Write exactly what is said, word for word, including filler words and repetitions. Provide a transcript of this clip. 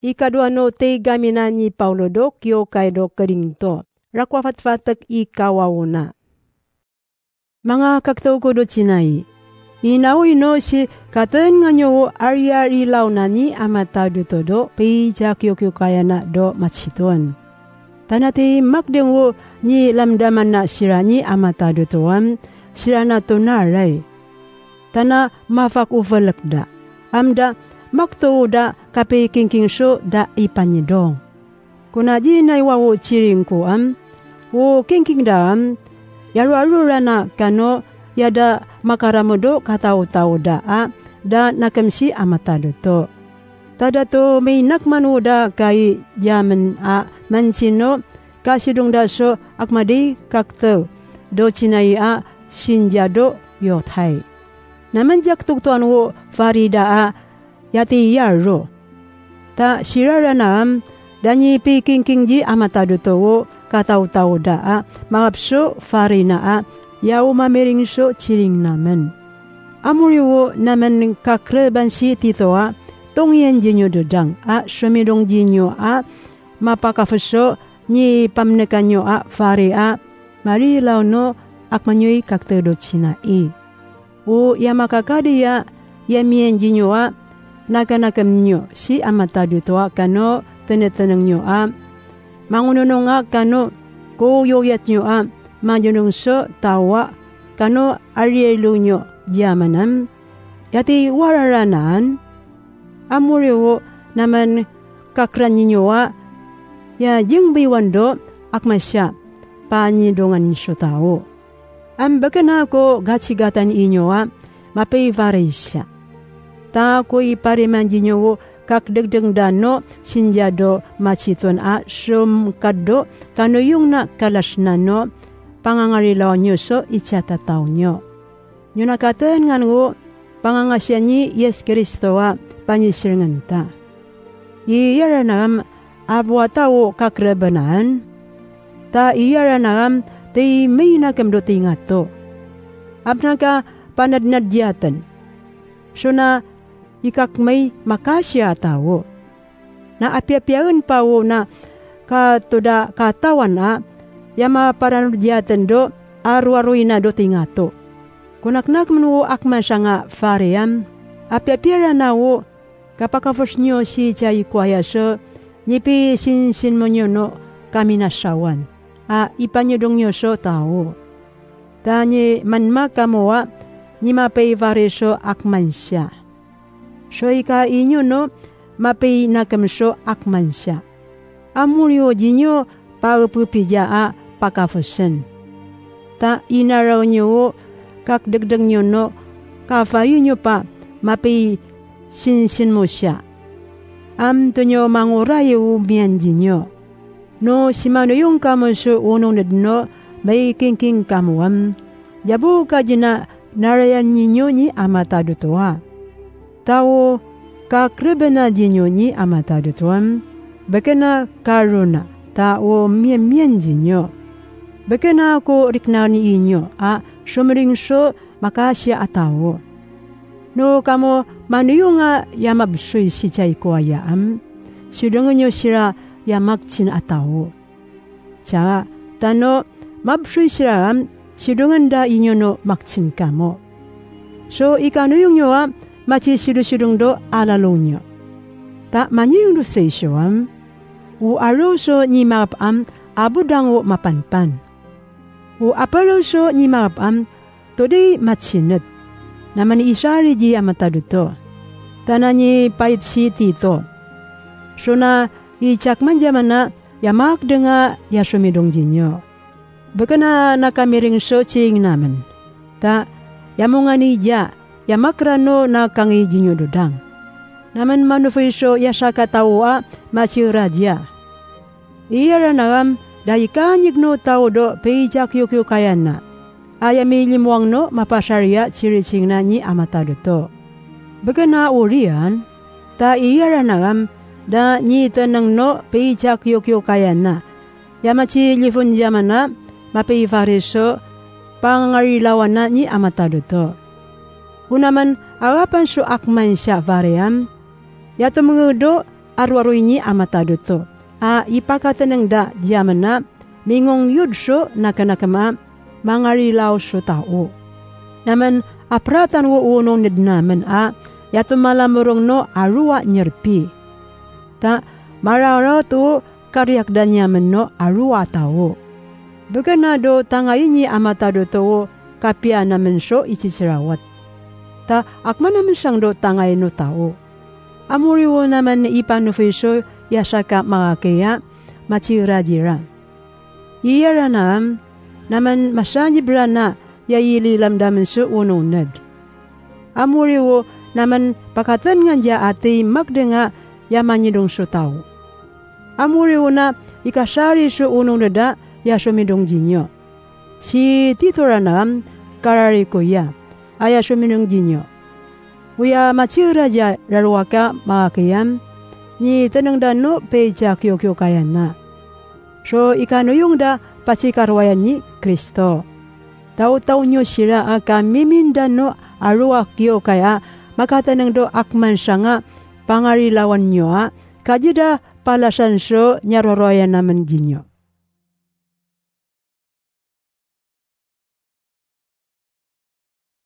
Ikadua nnọ ete iga mina nyi Paulo do kiok kai do Korinto. Rakwa fatfatōk ikawa una. Maña kaktō ko do Sinai. Ina o ino si katen ñaño o ariari launa nyi amata duto do peicha kiokio kayana do machitun. Tana te imakde o nyi lamdamana sira nyi amata duto am, sira na to narai. Tana mafak ufelek da. Am da makto o da kapei kingking so da ipanyidong. Kuna ji nai wa o siring ko am, o kingking da am, yaruaru rana kano yada makaram do katautau da a, da nakem si amata duto. Tada to mei nakman o da kai yamen a, man sino kasidung da so akmadi kaktō do Sinai a, sinja do yothai. Naman jak tuktuan o fari da a, yati yaru. Ta sirara naam, da nyi pei kingking ji amata duto o katautau da a, magap so fari na a, yau mamiring so siring namen. Amuri o namen kakreban si tito a, tongien jinyo dudang a, sumidong jinyo a, mapakafo so nyi pamnekanyo a, fari a, mari launo akmanyoi kaktō do Sinai. O yamakakadi a, yamien jinyo a, nakanakem nyo si amata duto a kano teneteneng nyo a, mangununung a kano kouyouyak nyo a, majunung so tau a kano arielu nyo yamanam, yati warara naan, amuri o naman kakran nyo a, ya jingbiwan do akmasya panyidungan so tau. Am bekena ko gachigatan inyo a, mapei fari sya. Ta ko ipariman jinyo o kakdekdek da no sinja do machitun a, sum kado kanuyung na kalas na no pangangari lao nyo so icha tatau nyo. Nyo na katen ngan o pangangasya nyi Yes Kristo a panyisirengen ta. Iyara naam abua tau kakrebenaan. Ta iyara naam tei mei nakem do teingato. Abnaka panadnad jiaten. Sona ikak mei makasya tau. Na apiapiaen pa o na katoda katawan a, yama paranud jiaten do aruarui na do teingato. Kunak nakem nu akmasanga fari am, apiapiara na o kapakafus nyo si cha ikuaya so, nyipi sinsin monyo no kamina sawan a, ipanyudung nyo so tau. Ta nyi manma kamo a, nyi mapei fari so akmansya. So ika inyo no mapei nakem so akmansya. Amuri o jinyo paepepija a pakafusen. Ta inarau nyo o kakdekdek nyo no kafayu nyo pa mapei sinsin mosya. Am tunyo mangurai umian jinyo. No simanuyung kamo so unungned no mei kingking kamo am. Jabu ka jina narayan nyinyo nyi amata duto a. Ta o kakrebena jinyo nyi amata duto am. Bekena karuna ta o mien mien jinyo. Bekena ko riknan inyo a sumring so makasya atau. No kamo manuyung a yamabsui si cha ikuaya am. Sidungenyo sira yamakchin atau. Cha, tano mabsui sira am, sidungen da inyo no makchin kamo. So ikanuyung nyo a, machi sidu sidung do alalung nyo. Ta manyiring do seisio am. U aro so nyi magap am, abudang o mapanpan. U aparo so nyi magap am, todi machinet. Naman isari ji amata duto. Tana nyi pait si tito. Sona ichak manjamana, yamak denga yasumidung jinyo. Bekena nakamiring so ching namen. Ta yamungan ija, yamakra no nakangi jinyo dudang. Naman manufui so yasaka tau a, machi raja. Iyara naam da ikanyik no tau do peicha kiokio kayana. Ayami limuang no mapasaria chiri chingna nyi amata duto. Bekena urian, ta iyara naam da nyi teneng no peicha kiokio kayana. Yamachi lifun jamana mapei fari so pangangari lawana nyi amata duto. Unaman agapan so akmansya fari am. Yato mengedo aruaru ini amat adoto, a, ipakatnñ da jiamna, miñoñ yut so nakanakma, mañari lau so tau. Naman apratan wo unun ned naman a, yatmala murung no arua nyerpi. Ta, marara tu kariak da nyaman no arua tau. Beken a do tangai ini amat adoto wo kapia naman so ici serawat. Ta, akma naman sang do tangai no tau. Amuriu naman ipanufui so yasaka magakea, maci rajira. Iyara naam, naman masanyib rana ya ili lamdaman so unun ned. Amuriu naman pakatnñan ya ati makdenga ya manyidung so tau. Amuriu na ikasari so unun ned a ya so midung jinyo. Si Tito ra naam, karari ko ya, aya so midung jinyo. Uya maci raja raruaka magakea, nyi teneng da no peica kiokio kaya na. So ikanuyung da paci karuayan nyi Kristo. Tau tau nyo sira aka mimin da no arua kio kaya, maka teneng do akman sanga pangari lawan nyo a, kaji da palasan so nyaroroyan naman jinyo.